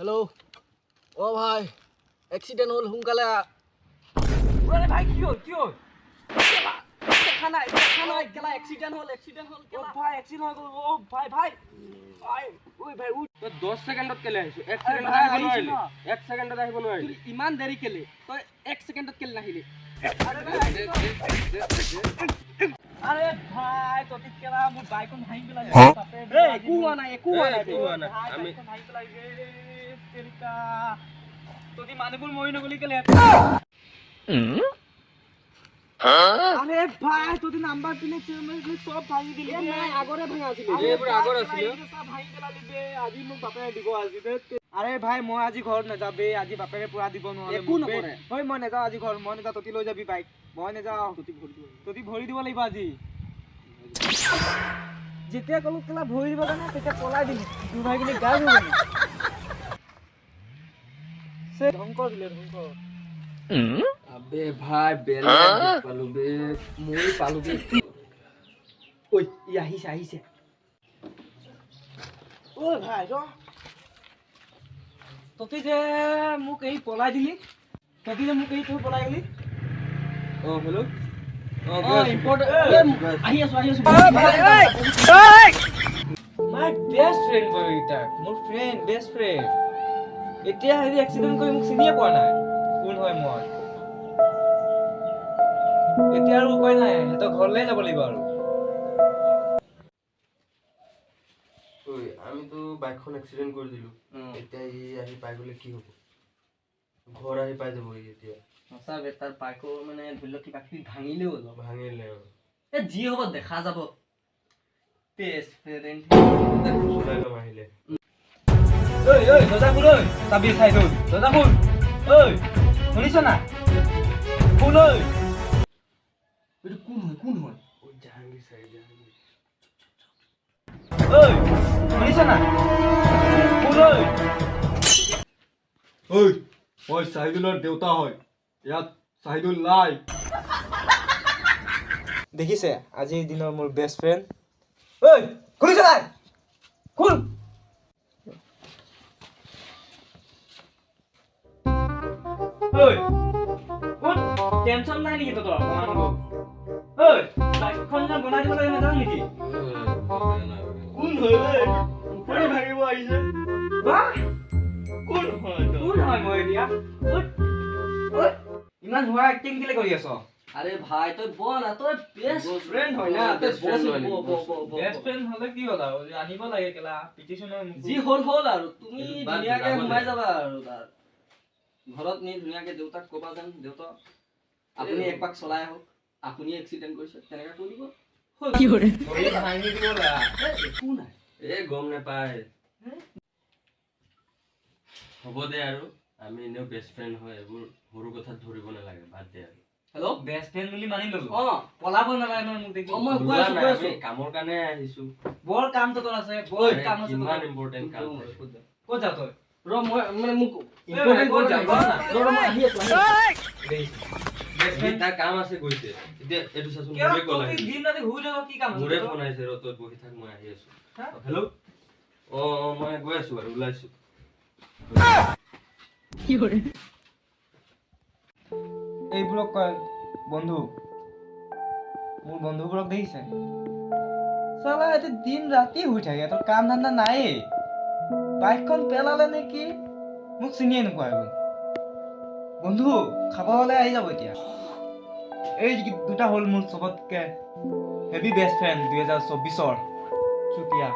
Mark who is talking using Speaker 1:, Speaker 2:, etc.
Speaker 1: Hello', অ ভাই, accident হ'ল, সোনকালে আহ।
Speaker 2: আৰে ভাই, কি হ'ল, কি হ'ল?
Speaker 1: দেখা নাই, দেখা নাই কেলা, এক্সিডেণ্ট হ'ল, এক্সিডেণ্ট হ'ল।
Speaker 2: অ
Speaker 1: কেলা।
Speaker 2: ভাই, এক্সিডেণ্ট হৈ গ'ল। অ ভাই, ভাই, ভাই, ঐ ভাই, উঠ।
Speaker 3: তই 10 ছেকেণ্ডত কেলে আহিছো? এক ছেকেণ্ডত
Speaker 2: ভাই,
Speaker 3: আহিব
Speaker 2: আহিছো
Speaker 3: নোৱাৰিলি?
Speaker 2: না।
Speaker 3: এক ছেকেণ্ডত আহিব নোৱাৰিলি?
Speaker 1: তোৰ ইমান দেৰি কেলে? তই এক ছেকেণ্ডত কেলে নাহিলি?
Speaker 2: আৰে ভাই, আহিছো। আৰে ভাই, তহঁতি কেলা মোৰ বাইকখন ভাঙি পেলালি বাপেৰে।
Speaker 1: এই, একো হোৱা নাই, একো হোৱা নাই।
Speaker 3: একো হোৱা নাই।
Speaker 2: ভাই,
Speaker 3: আমি
Speaker 2: বাইকখন ভাঙি পেলালি বে, তেৰিকা। তহঁতি মানুহবোৰ মৰি নগ'লি কেলে? আৰে ভাই, তহঁতি নাম্বাৰ প্লেট চব ভাঙি দিলি।
Speaker 1: এ নাই, আগৰে ভাঙা আছিলে।
Speaker 2: আৰে
Speaker 3: এইবোৰ আগৰ
Speaker 2: ভাই,
Speaker 3: আছিলে।
Speaker 2: এইটো চব ভাঙি পেলালি বে। আজি মোক বাপেৰে দিব আজি বে। আৰে ভাই, মই আজি ঘৰত নাযাওঁ বে। আজি বাপেৰে পুৰা দিব নহ'লে
Speaker 1: একো
Speaker 2: মোক বে।
Speaker 1: নকৰে।
Speaker 2: ঐ, মই নাযাওঁ আজি ঘৰত, মই নাযাওঁ। তহঁতি লৈ যাবি বাইক, মই নাযাওঁ।
Speaker 1: তহঁতি ভৰি দিব।
Speaker 2: তহঁতি ভৰি দিব লাগিব আজি। যেতিয়া ক'লো কেলা ভৰি দিব কাৰণে, তেতিয়া পলাই দিলি। তোৰ ভাই কিন্তু গায়ব হৈ গ'ল। ধ্বংস দিলে, ধ্বংস।
Speaker 3: আবে ভাই, বেলেগ দুখ পালো বে,
Speaker 1: মই পালো বে। ঐ, ই আহিছে, আহিছে।
Speaker 2: ঐ ভাই, ৰ। তহঁতি যে মোক এই পলাই দিলি, তহঁতি যে মোক এই থৈ পলাই গ'লি।
Speaker 3: অ হেল্ল', অ
Speaker 1: অ
Speaker 3: গৈ আছো।
Speaker 1: ইম্পৰ্টেণ্ট, আহি আছো, আহি আছো।
Speaker 2: My best friend বয়কেইটাক, মোৰ ফ্ৰেণ্ড, বেষ্ট ফ্ৰেণ্ড। এতিয়া হেৰি এক্সিডেণ্ট কৰি মোক চিনিয়ে পোৱা নাই কোন হয় মই। এতিয়া আৰু উপায় নাই, সিহঁতৰ ঘৰলৈ যাব লাগিব আৰু।
Speaker 3: ঐ, আমিতো বাইকখন এক্সিডেণ্ট কৰি দিলো। এতিয়া ই আহি পাই গ'লে কি হ'ব? ঘৰ আহি পাই যাব ই এতিয়া।
Speaker 1: সঁচা বে, তাৰ বাইকৰ মানে ধৰি লওক কিবা কিবি ভাঙিলেও অলপ।
Speaker 3: ভাঙিলে আৰু।
Speaker 1: এ, যি হ'ব দেখা যাব, বেষ্ট ফ্ৰেণ্ড।
Speaker 3: চলাই ল'ম আহিলে।
Speaker 2: ঐ ঐ, দৰ্জা খোল। ঐ, চাবি চাই থৈ, দৰ্জা খোল। ঐ, শুনিছ নাই? খোল ঐ।
Speaker 1: এইটো কোন হয়, কোন হয়?
Speaker 3: ঐ, জাহাংগীৰ চাই, জাহাংগীৰ।
Speaker 2: ঐ, শুনিছ নাই? খোল ঐ।
Speaker 4: ঐ, মই চাহিদুলৰ দেউতা হয়। ইয়াত চাহিদুল নাই।
Speaker 2: দেখিছে, আজিৰ দিনৰ মোৰ বেষ্ট ফ্ৰেণ্ড। ঐ, খুলিছ নাই? খোল। ঐ, কোন টেনচন নাই নেকি তহঁতৰ অকণমান হ'লেও? ঐ, বাইকখন যে বনাই দিব লাগে, নাজান নেকি?
Speaker 3: কোন হয় বে? ওপৰে ভাঙিব আহিছে।
Speaker 2: বাহ!
Speaker 3: কোন হয় তই?
Speaker 2: কোন হয় মই এতিয়া? ঐ, ঐ, ইমান হোৱা এক্টিং কেলে কৰি আছ?
Speaker 1: আৰে ভাই, তই ব না, তই বেষ্ট ফ্ৰেণ্ড হয় না, তই
Speaker 3: Best friend
Speaker 1: বছ।
Speaker 3: হয় নেকি?
Speaker 1: ব ব ব ব।
Speaker 2: বেষ্ট ফ্ৰেণ্ড হ'লে কি হ'ল আৰু, আনিব লাগে কেলা পিটিছো নহয় মোক।
Speaker 1: যি হ'ল হ'ল আৰু, তুমি
Speaker 3: এইটো বাদ
Speaker 1: ধুনীয়াকে
Speaker 3: যাব
Speaker 1: সোমাই
Speaker 3: দে।
Speaker 1: যাবা আৰু তাৰ ঘৰত নি ধুনীয়াকে দেউতাক ক'বা যেন দেউতা, আপুনি এক পাক চলাই আহক, আপুনি এক্সিডেণ্ট কৰিছে, তেনেকা কৈ দিব, হৈ গ'ল।
Speaker 2: ভৰি ভাঙি দিব লা।
Speaker 1: এ, একো নাই।
Speaker 3: এ, গম নাপায়। হ'ব দে আৰু, আমি এনেও বেষ্ট ফ্ৰেণ্ড হয়, এইবোৰ সৰু কথাত ধৰিব নালাগে, বাদ দে আৰু।
Speaker 1: হেল্ল'।
Speaker 2: বেষ্ট ফ্ৰেণ্ড বুলি মানি ল'লো,
Speaker 1: অ
Speaker 2: পলাব নালাগে নহয় মোক দেখি।
Speaker 1: অ, মই গৈ
Speaker 3: ওলোৱা
Speaker 1: আছো,
Speaker 3: নাই,
Speaker 1: গৈ আছো।
Speaker 3: আমি কামৰ কাৰণে আহিছো।
Speaker 2: বৰ কাম তোৰ আছে, বৰ
Speaker 3: আৰে,
Speaker 2: কাম আছে
Speaker 3: কিমান
Speaker 2: তোৰ।
Speaker 3: ইম্পৰ্টেণ্ট কাম থাকে।
Speaker 2: ক'ত যাৱ তই?
Speaker 1: ৰ, মই মানে মোক
Speaker 2: এই,
Speaker 1: ইম্পৰ্টেণ্ট
Speaker 2: ক'ত যাৱ? ৰ না।
Speaker 1: ৰ ৰ, মই আহি আছো, আহি আছো।
Speaker 2: বেষ্ট
Speaker 3: সি
Speaker 2: ফ্ৰেণ্ড
Speaker 3: তাৰ কাম আছে, গৈছে এতিয়া। এইটো চাচোন,
Speaker 2: কিয়?
Speaker 3: মোৰে কল
Speaker 2: তহঁতি
Speaker 3: আহিছে।
Speaker 2: দিন ৰাতি শুই থাক, কি কাম আছে
Speaker 3: মোৰে
Speaker 2: তোৰ?
Speaker 3: ফোন আহিছে, ৰ, তই বহি থাক, মই আহি আছো।
Speaker 2: হা?
Speaker 3: হেল্ল', অ অ মই গৈ আছো বাৰু, ওলাইছো।
Speaker 2: এইবোৰক কয় বন্ধু। মোৰ বন্ধুবোৰক দেখিছে, চালা এতিয়া দিন ৰাতি শুই থাকে, তোৰ কাম ধান্দা নায়েই। বাইকখন পেলালে নেকি, মোক চিনিয়ে নোপোৱা হৈ গ'ল। বন্ধু খাব হ'লে আহি যাব এতিয়া। এই দুটা হ'ল মোৰ চবতকে হেভি বেষ্ট ফ্ৰেণ্ড 2024ৰ চুতীয়া।